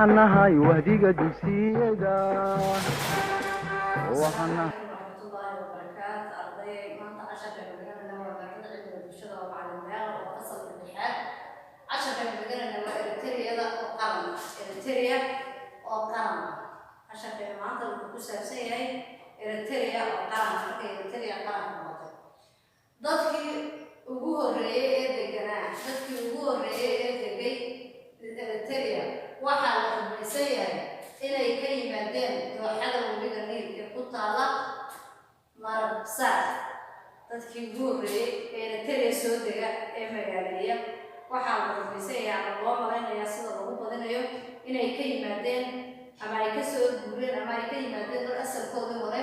Waxaan nahay wahdiga dugsiyada. Waxaan nahay Waraxmatullaahi wabarakaatu. Arday, maanta casharkaynu dhiganayna waa maadada cilmiga bulshada oo macalin Meelo oo fasalka lixaad. Casharkaynu dhiganayna waa Eritreyada oo qaran ah. Eritrea oo qaran ah. Casharkaynu maanta wuxuu ku saabsan yahay Eritrea oo qaran, markay Eritrea qaran noqotay. Dadkii ugu horreeyey ee deganaa, dadkii ugu horreeyey ee degay Eritrea waxaa la rumaysan yahay inay ka yimaadeen dooxada webiga Niil ee ku taala Marabsaad. Dadkii ugu horreeyey ee Eritrea soo dega ee magaaleeya waxaa la rumaysan yahay ama loo malaynayaa, sida lagu badinayo, inay ka yimaadeen ama ay kasoo guureen ama ay ka yimaadeen dad asalkoodii hore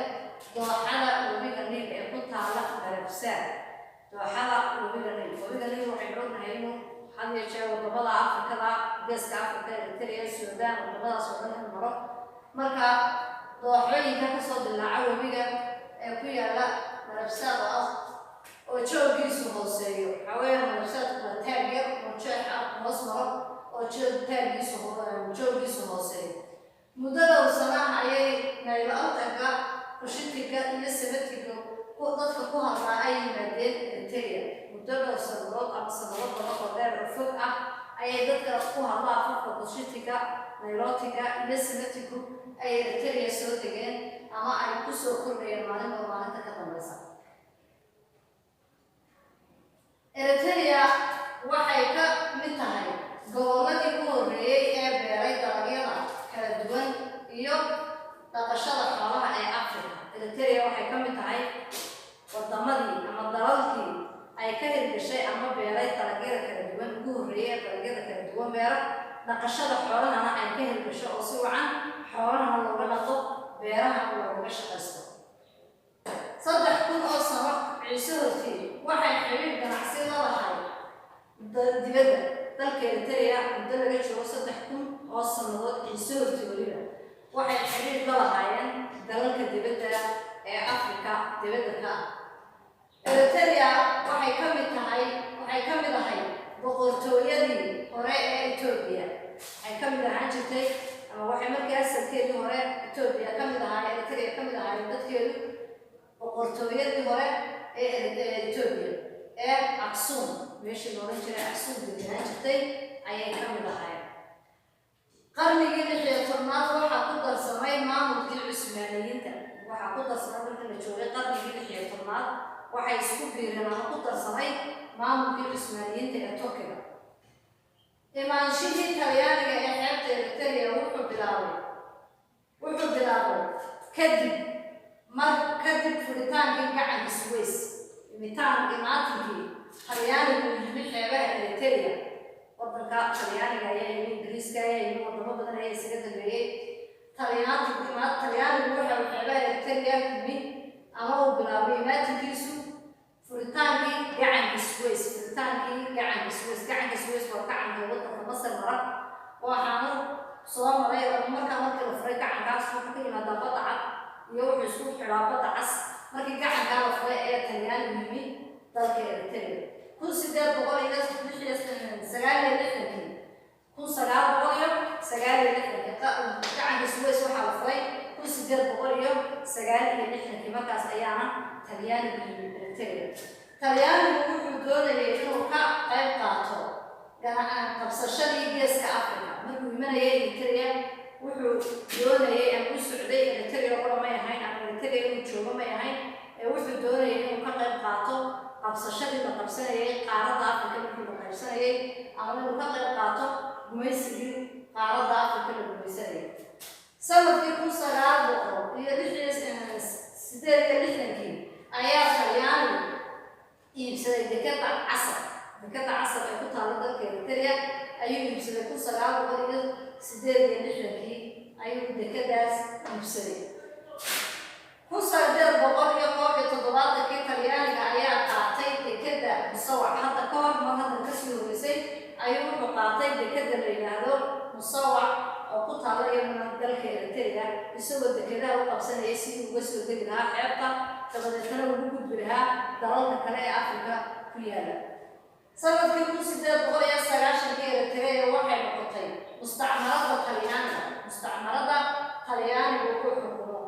dooxada webiga Niil ee ku taala Marabsaad. Dooxada webiga Niil, webiga Niil waxaynu ognahay inuu had iyo jeer wadamada Afrikada, Geeska Afrika, Eritrea, Suudaan, wadamadaas oo dhan in maro. Marka dooxooyinka kasoo dilaaca webiga ee ku yaala Marabsaad oo ah oo jooggiisu hooseeyo, waxaa weeyaan Marabsaadku waa taag yar oo jeex ah, hoos maro oo joog taaggiisu jooggiisu hooseeyo. Muddo dhowr sano ah ayay Naylo-Altanka, Kushitiga iyo Samatiga dadka ku hadlaa ay yimaadeen Eritrea. Muddo dhowr sanadood ama sanado badan oo dheer oo fog ah ayay dadka ku hadla afafka Kushitiga, Naylotiga iyo Samatigu ay Eritrea soo degeen ama ay kusoo kordhayeen maalinba maalinta ka dambeysa. Eritrea waxay ka mid tahay gobolladii u horreeyey ee beeray dalagyada kala duwan iyo dhaqashada xoolaha ee Africa. Eritrea waxay ka mid tahay wadamadii ama dalalkii ay ka hirgashay ama beeray dalagyada kala duwan, ugu horreeyay ee dalagyada kala duwan beera, dhaqashada xoolahana ay ka hirgasho oo si wacan xoolahana looga dhaqo, beerahana looga shaqaysto. 3000 oo sano Ciise hortii waxay xiriir ganacsi la lahay dibadda. Dalka Eritrea muddo laga joogo 3000 oo sannadood Ciise hortii weliba waxay xiriir la lahaayeen dalalka dibadda ee Afrika dibadda ka ah. Eritrea waxay ka mid tahay, waxay ka mid ahay boqortooyadii hore ee Etoobiya. Waxay ka mid ahaan jirtay ama waxay markii asalkeedii hore Etoobiya ka mid ahaa, Eritrea ka mid ahaayeen dadkeedu boqortooyadii hore ee Etoobiya ee Aksum, meeshii la odhan jiray Aksum deganaan jirtay ayay ka mid ahaayeen. Qarnigii 16aad waxaa ku darsamay maamulkii Cusmaaniyiinta. Waxaa ku darsamay, markii la joogay qarnigii 16aad, waxay isku biireen ama ku darsamay maamulkii Cusmaaniyiinta ee Turkiga. Imaanshihii Talyaaniga ee xeebta Eritrea wuxuu bilaabay kadib mar kadib furitaankii gacanka Suways. Imitaan imaatinkii Talyaanigu yimi xeebaha Eritrea, wadanka Talyaaniga ayaa yimi, Ingiriiska ayaa yimi, wadamo badan ayaa isaga dambeeyey. Talyaantigu imaad, Talyaanigu waxa uu xeebaha Eritrea yimi ama uu bilaabay imaatinkiisu furitaankii gacanka Suways. Furitaankii gacanka Suways, gacanka Suways waa gacanka wadanka Masar mara. Waxaanu soo maray oo markaa markii la furay gacankaas, wuxuu ka yimaadaa Badda Cad iyo wuxuu isku xidhaa Badda Cas. Markii gacankaa la furay ayaa Talyaanigu yimi dalka Eritrea 1896-kii, 1969-kii. Gacanka Suways waxaa la furay 1869-kii. Markaas ayaana Talyaanigu yimi Eritrea. Talyaanigu wuxuu doonayay inuu ka qayb qaato qabsashadii Geeska Africa. Markuu imanayay Eritrea wuxuu doonayay ama u socday Eritrea qura may ahayn ama Eritrea inuu joogo may ahayn, ee wuxuu doonayay inuu ka qayb qaato qabsashadii la qabsanayay qaaradda Africa markii la qaybsanayay, ama inuu ka qayb qaato gumaysigii qaaradda Africa la gumaysanayay. Sanadkii 1968-kii ayaa Talyaanigu iibsaday dekada Casab. Dekada Casab ee ku taalla dalka Eritrea ayuu iibsaday. 1968-kii ayuu dekadaas iibsaday. 1871-kii Talyaaniga ayaa qaatay dekada Musawac. Hadda ka hor, mar haddan kasii horreysay, ayuu wuxuu qaatay dekada la yidhaahdo Musawac oo ku taalla iyaduna dalka Eritrea, isagoo dekedaha u qabsanayay sidii uga soo degi lahaa xeebta, dabadeetana ugu gudbi lahaa dalalka kale ee Afrika ku yaala. Sanadkii 1890-kii Eritrea waxay noqotay Mustacmarada Talyaaniga, mustacmarada Talyaaniga ku xukumo.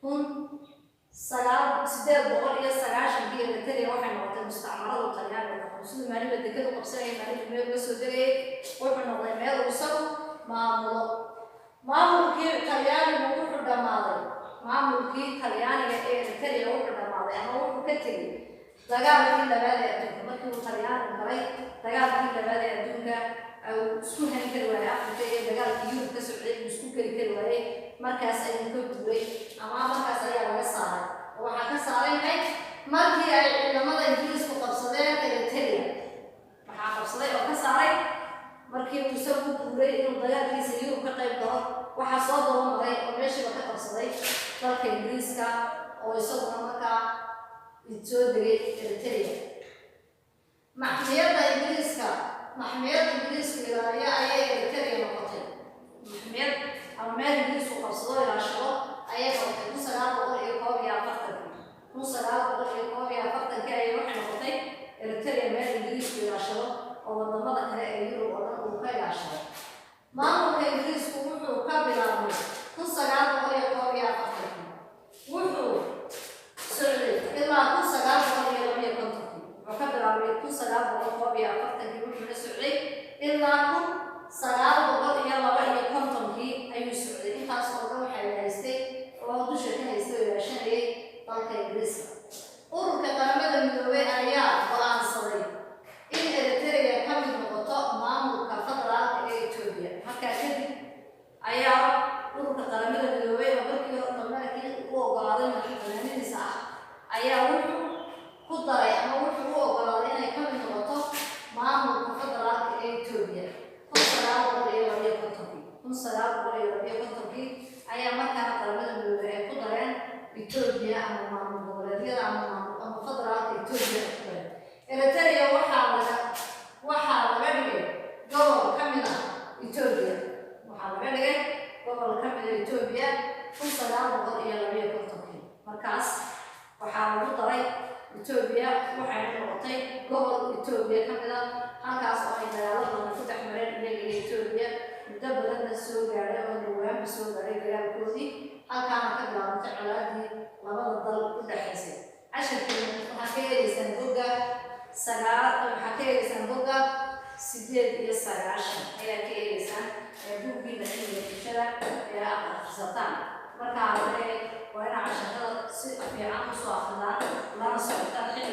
1890-kii Eritrea waxay noqotay mustacmaradu Talyaaniga xukumo. Siduu maalinba dekadu qabsanaya, maalinba meel uga soo degayay, wuxuu noqday meel uu isagu maamulo. Maamulkii Talyaanigu wuxuu dhammaaday, maamulkii Talyaaniga ee Eritrea wuxuu dhammaaday ama wuxuu ka tegey dagaalkii labaad ee adduunka. Markii uu Talyaanigu galay dagaalkii labaad ee adduunka, uu isku hayn kari waayey Afrika iyo dagaalkii Yurub ka socday uu isku geli kari waayey, markaas ayuu ka guuray ama markaas ayaa laga saaray. Oo waxaa ka saaray maxay? Markii ay ciidamada Ingiriisku qabsadeen Eritrea, waxaa qabsaday oo ka saaray markii uu isagu guuray inuu dagaalkiisa Yurub ka qayb galo. Waxaa soo dabamaray oo meeshiiba ka qabsaday dalka Ingiriiska, oo isaguna markaa soo degay Eritrea. Maxmiyadda Ingiriiska, maxmiyad Ingiriisku ilaaliya ayay Eritrea noqotay. Maxmiyad ama meel Ingiriisku qabsado, ilaashado ayay noqotay 1941-kii. 1941-kii ayay waxay noqotay Eritrea meel Ingiriisku ilaashado oo wadamada kale ee Yurub oo dhan uu ka ilaashado. Maamulka Ingiriisku wuxuu ka bilaabmay 1941-kii, wuxuu socday ilaa 1952-kii. Wuxuu ka bilaabmay 1941-kii, wuxuuna socday ilaa 1952-kii ayuu socday. Intaas oo dhan waxay haystay oo dusha ka haystay oo ilaashanayay dalka Ingiriiska. Ururka Qaramada Midoobay ayaa go'aansaday in Eritrea ka mid noqoto maamulka federaalka ee Etoobiya. Markaa kadib ayaa ururka Qaramada Midoobay, oo markii hore markii u ogolaaday madaxbanaanidiisa ah, ayaa wuxuu ku daray ama wuxuu u ogolaaday inay ka mid noqoto maamulka federaalka ee Etoobiya 1952-kii. 1952-kii ayaa markaana Qaramada Midoobay ay ku dareen Etoobiya ama maamul goboleedyada ama maamul ama federaalka Etoobiya ay ku dareen. Eritrea waxaa laga dhigay gobol ka mid ah Etoobiya. Waxaa laga dhigay gobol ka mid ah Etoobiya 1952-kii. Markaas waxaa lagu daray Etoobiya, waxayna noqotay gobol Etoobiya ka mid ah, halkaas oo ay dagaalo badan ku dhex mareen iyaga iyo Etoobiya, muddo badanna soo gaadhay oo dhawaanba soo gaadhay dagaalkoodii, halkaana ka bilaabantay colaadii labada dal u dhexaysay. Casharkeena waxaa ka heleysaan bogga sagaal, waxaa ka heleysaan bogga 98 ayaa ka heleysaan ee buuggiina cilmiga bulshada ee aad akhrisataan. Marka ardee, waa inaa casharada si fiican usoo akridaan, lana socotaan xilliga.